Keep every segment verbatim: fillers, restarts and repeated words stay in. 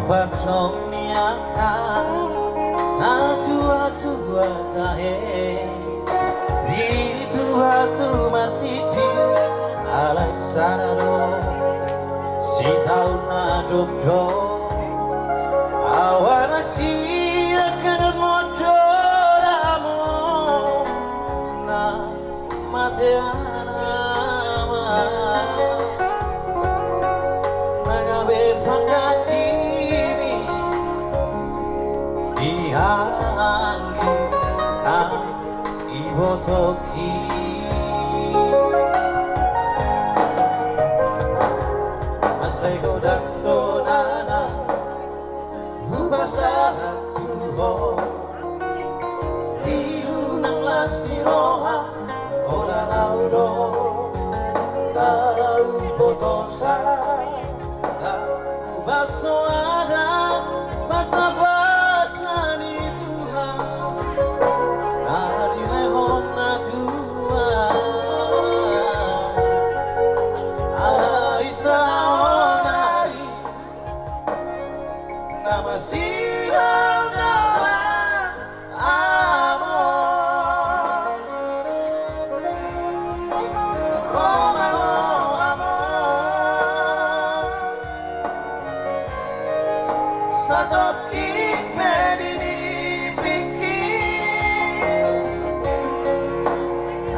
Pardongan ni angka na tuatua tahe, di Tuhan tu martiti alai sada do sitaon na dokdok. Awana siakan modo damo na mate ana ma na gabe pangkatimi di anggi na ibotoki. Mansai godang do nana hupasahat tu ho. Ilu nang las ni roha, holan au do na huboto sada. Hubaso ada basabasa ni Tuhan na dilehon na tua. Alai saonari na masihol do amang. Ro ma ho amang, satongkin pe dilipingki.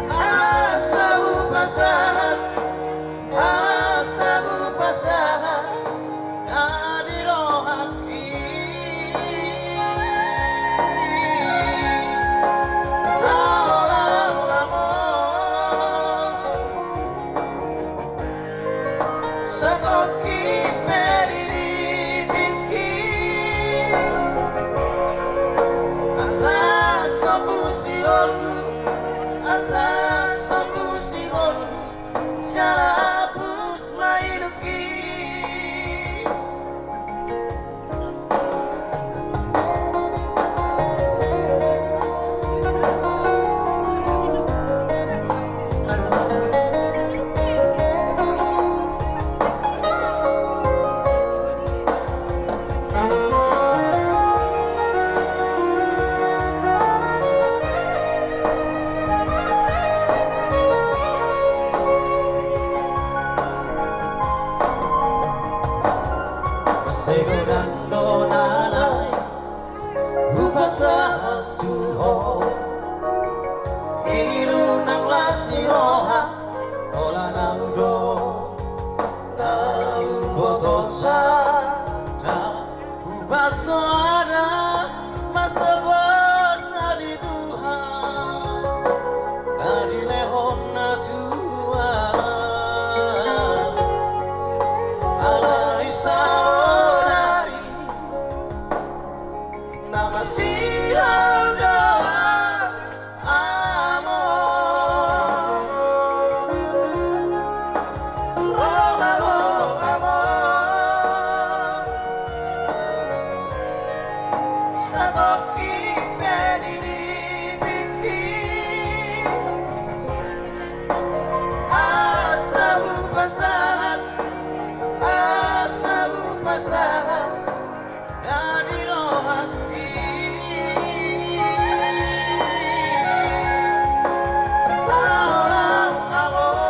Asa hupasahat, asa hupasahat na di rohangki. Ro ma ho amang, satongkin pe dilipingki. Asa stop sihol, asa stop sihol. Jala hapus ma hidupki. Mansai godang do nana hupasahat tu ho. Ilu nang las ni roha, holan au do na huboto sada. Hupasahat ma basabasa ni Tuhan na dilehon na tua. Alai saonari na masihol do amang. Ro ma ho amang, satongkin pe dilipingki. Asa hupasahat, asa hupasahat na di rohangki. Ro ma ho amang,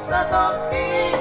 satongkin